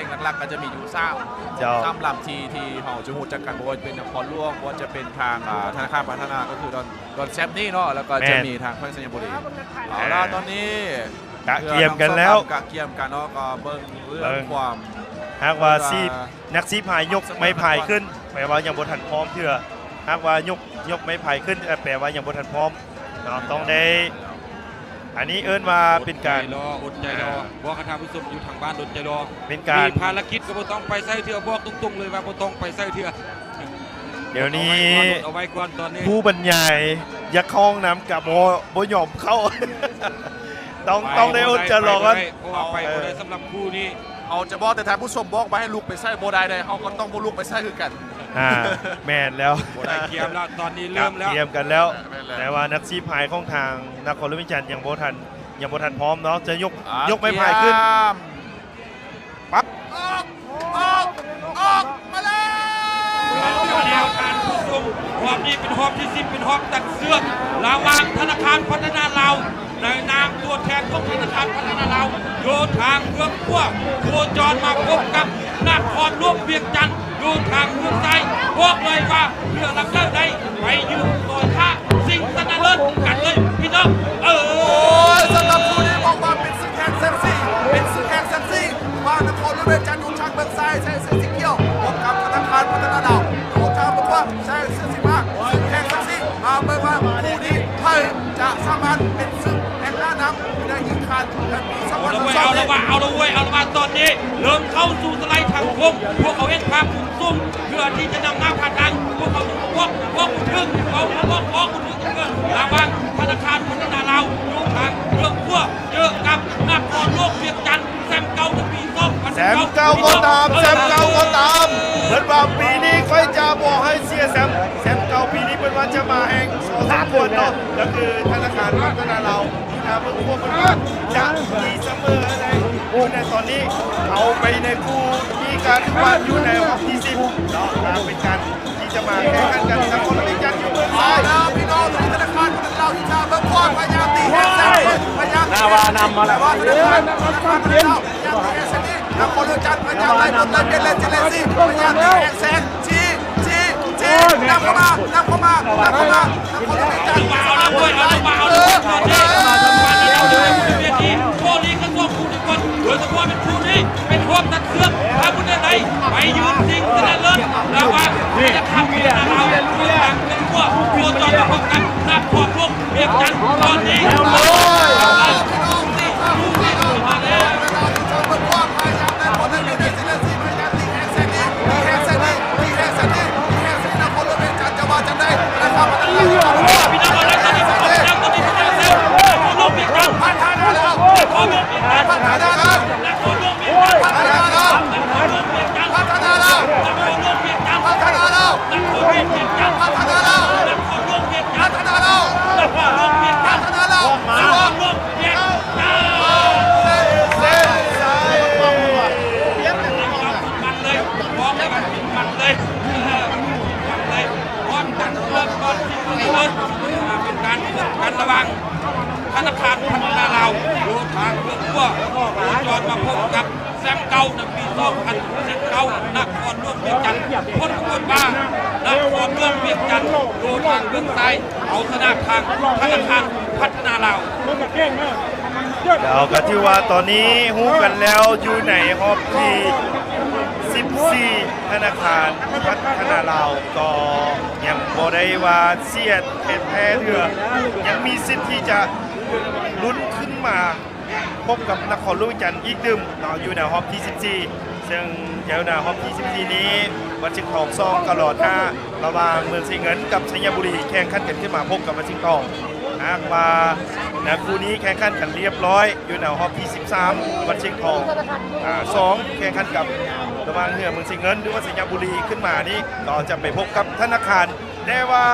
ງຫຼັກໆກໍຈະມີຢູ່ສາມ ເຈົ້າ ສາມລຳທີ່ ທີ່ເຮົາຈະຮູ້ຈັກກັນ ບໍ່ວ່າຈະເປັນນະຄອນຫຼວງ ບໍ່ວ່າຈະເປັນທາງ ອ່າ ທະນາຄານພັດທະນາ ກໍຄືດອນ ດອນແຊບນີ້ເນາະ ແລ້ວກໍ ແມ່ນ ຈະມີທາງແຂວງໄຊຍະບູລີ. ເອົາລະ ເອີ ຕອນນີ້ ກະກຽມກັນແລ້ວ ກະກຽມກັນເນາະ ກໍເບິ່ງເລື່ອງ ເບິ່ງ ຄວາມ ຫາກວ່າ ວ່າ ຊີບ ນັກຊີບພາຍຍົກໄມ້ພາຍຂຶ້ນ ແປວ່າຍັງບໍ່ທັນພ້ອມເທື່ອ. ຫາກວ່າຍົກ ຍົກໄມ້ພາຍຂຶ້ນ ແປວ່າຍັງບໍ່ທັນພ້ອມເນາະ ຕ້ອງໄດ້ ອັນນີ້ເອີ້ນວ່າເປັນການ ອົດໃຈລໍ ອົດໃຈລໍ ອ່າ ບອກໃຫ້ທ່ານຜູ້ຊົມຢູ່ທາງບ້ານອົດໃຈລໍ ເປັນການ ມີພາລະກິດກໍບໍ່ຕ້ອງໄປໃສເທື່ອ ບອກຕົງໆເລີຍວ່າບໍ່ຕ້ອງໄປໃສເທື່ອ. ດຽວນີ້ ເອົາໄວ້ກ່ອນ ເອົາໄວ້ກ່ອນຕອນນີ້ ຜູ້ບັນຍາຍຢາກເຂົ້າຫ້ອງນ້ຳກໍບໍ່ ບໍ່ຍອມເຂົ້າ ຕ້ອງ ໄປ ຕ້ອງໄດ້ອົດໃຈລໍກ່ອນ ບໍ່ໄດ້ ເພາະວ່າໄປບໍ່ໄດ້ ເອີ ສຳລັບຄູ່ນີ້ ເຮົາຈະບອກແຕ່ທ່ານຜູ້ຊົມບອກວ່າໃຫ້ລຸກໄປໃສບໍ່ໄດ້ເດ້ ເຮົາກໍຕ້ອງບໍ່ລຸກໄປໃສຄືກັນ. ອ່າ ແມ່ນແລ້ວ ບໍ່ໄດ້ກຽມແລ້ວ ຕອນນີ້ເລີ່ມແລ້ວ ກະກຽມກັນແລ້ວ ແມ່ນແລ້ວ ແຕ່ວ່ານັກຊີບພາຍຂອງທາງນະຄອນຫຼວງວຽງຈັນຍັງບໍ່ທັນ ຍັງບໍ່ທັນພ້ອມເນາະ ຈະຍົກ ອ່າ ຍົກໄມ້ພາຍຂຶ້ນ ກຽມ ປັບ ອອກ ອອກ ອອກມາແລ້ວ ແລ້ວທ່ານຜູ້ຊົມ ຮອບນີ້ເປັນຮອບທີສິບ ເປັນຮອບຕັດເຊືອກ ລະຫວ່າງທະນາຄານພັດທະນາລາວ ໃນນາມຕົວແທນຂອງທະນາຄານພັດທະນາລາວ ໂຍທາເມືອງຂົວ ໂຄຈອນມາພົບກັບນະຄອນຫຼວງວຽງຈັນ ໂຍທາເມືອງໄຊ. ບອກເລີຍວ່າເຮືອລຳໃດໄດ້ໄປຢູ່ຕໍ່ຖ້າຊິງຊະນະເລີດກັນເລີຍພີ່ນ້ອງເອີຍ. ໂອ້ຍ ສຳລັບຄູ່ນີ້ບອກວ່າເປັນ ແຫ່ງເຊັກຊີ ເປັນສຶກແຫ່ງເຊັກຊີ ວ່ານະຄອນຫຼວງວຽງຈັນ ຢູ່ທາງເບື້ອງຊ້າຍ ໃສ່ເສື້ອສີຂຽວ ພົບກັບທະນາຄານພັດທະນາລາວ ຢູ່ທາງເບື້ອງຂວາ ໃສ່ເສື້ອສີຟ້າ ສຶກແຫ່ງເຊັກຊີ. ມາເບິ່ງວ່າຄູ່ນີ້ໃຜຈະສາມາດເປັນສຶກແຫ່ງໜ້ານຳຢູ່ໃນອີກຄັ້ງໃນປີສອງພັນຊາວສອງນີ້. ເອົາລະເວີຍ ເອົາລະເວີຍ ເອົາລະເວີຍ ຕອນນີ້ເລີ່ມເຂົ້າສູ່ສະໄລທາງໂຄ້ງ ພວກເຂົາເຫັນພາບມຸມສູງ ເພື່ອທີ່ຈະນຳໜ້າຜ່ານທາງ ພວກເຂົາຈະບອກ ບອກບໍ່ຖືກ ເຂົາບອກ ບອກບໍ່ຖືກ ລະຫວ່າງທະນາຄານພັດທະນາລາວ ຢູ່ທາງເບື້ອງຂວາ ເຈີກັບນະຄອນຫຼວງວຽງຈັນ ແຊມເກົ່າໃນປີສອງພັນ ແຊມເກົ່າກໍຕາມ ແຊມເກົ່າກໍຕາມ ເພິ່ນວ່າປີນີ້ຂ້ອຍຈະບໍ່ໃຫ້ເສຍແຊມ ແຊມເກົ່າປີນີ້ເພິ່ນວ່າຈະມາແຮງພໍສົມຄວນເນາະ ກໍຄືທະນາຄານພັດທະນາລາວ ທີ່ທາງເບື້ອງຂວາເພິ່ນວ່າຈະຕີສະເໝີໃນ ໃນຕອນນີ້ ເອົາໄປໃນຄູ່ນີ້ກໍຖືວ່າຢູ່ໃນຮອບທີສິບເນາະ ກໍເປັນການ ທີ່ຈະມາແຂ່ງຂັນກັນກັບຄົນລະເວກກັນຢູ່ເບື້ອງຊ້າຍ. ເອົາລະພີ່ນ້ອງ ທະນາຄານພັດທະນາລາວ ທີ່ຈະເບິ່ງຄວາມພະຍາຍາມຕີແຮງແຊງ ພະຍາມຕີແຮງແຊງ ນາວານຳມາແລ້ວ ແຕ່ວ່າທະນາຄານ ທະນາຄານພັດທະນາລາວ ຍັງຕີແຮງແຊງດີ ນະຄອນຫຼວງວຽງຈັນ ພະຍາຍາມໄລ່ບົດໄລ່ບຽດ ແລະ ເຈເລຊີ ພະຍາຍາມຕີແຮງແຊງ ຈີ ຈີ ຈີ ນຳເຂົ້າມາ ນຳເຂົ້າມາ ນຳເຂົ້າມາ ນະຄອນຫຼວງວຽງຈັນ ເອົາລະເວີຍ ເອົາລະເວີຍ ເອົາລະເວີຍ ໂຄລີກະຊວງຄູ ໂດຍສະເພາະເປັນຄູ່ນີ້ ເປັນຮອບຕັດເຊືອກ ຖ້າຜູ້ໃດໄດ້ໄປຢືນຊິງຊະນະເລີດ ລະຫວ່າງທະນາຄານພັດທະນາລາວ ເມືອງກວາງ ໂຄຈອນມາພົບກັບນະຄອນຫຼວງວຽງຈັນ ຕອນນີ້ ໂອ້ຍ ມາແລ້ວ ເປັນການພົບກັນລະຫວ່າງທະນາຄານພັດທະນາລາວ ໂຍທາເມືອງຂົວ ໂຄຈອນມາພົບກັບແຊມເກົ່າໃນປີສອງພັນສິບເກົ້າ ນະຄອນຫຼວງວຽງຈັນ. ຜົນປາກົດວ່າ ນະຄອນຫຼວງວຽງຈັນ ໂຍທາເມືອງໄຊ ເອົາຊະນະທາງທະນາຄານພັດທະນາລາວ. ເຈົ້າ ກໍຖືວ່າຕອນນີ້ຮູ້ກັນແລ້ວ ຢູ່ໃນຮອບທີສິບສີ່ ທະນາຄານພັດທະນາລາວກໍຍັງບໍ່ໄດ້ວ່າເສຍແທ້ໆເທື່ອ ຍັງມີສິດທີ່ຈະລຸ້ນຂຶ້ນມາ ພົບກັບນະຄອນຫຼວງວຽງຈັນອີກຕື່ມເນາະ ຢູ່ໃນຮອບທີສິບສີ່ ເຊິ່ງຢູ່ໃນຮອບທີສິບສີ່ນີ້ ວັນຊຽງທອງສອງກໍລໍຖ້າ ລະຫວ່າງເມືອງໄຊເງິນກັບໄຊຍະບູລີ ແຂ່ງຂັນກັນຂຶ້ນມາພົບກັບວັນຊຽງທອງ. ຫາກວ່າໃນຄູ່ນີ້ແຂ່ງຂັນກັນລຽບຮ້ອຍ ຢູ່ໃນຮອບທີສິບສາມ ວັນຊຽງທອງ ອາ ສອງ ແຂ່ງຂັນກັບລະຫວ່າງເຮືອເມືອງໄຊເງິນ ຫຼືວ່າໄຊຍະບູລີ ຂຶ້ນມານີ້ ກໍຈະໄປພົບກັບທະນາຄານ ແຕ່ວ່າ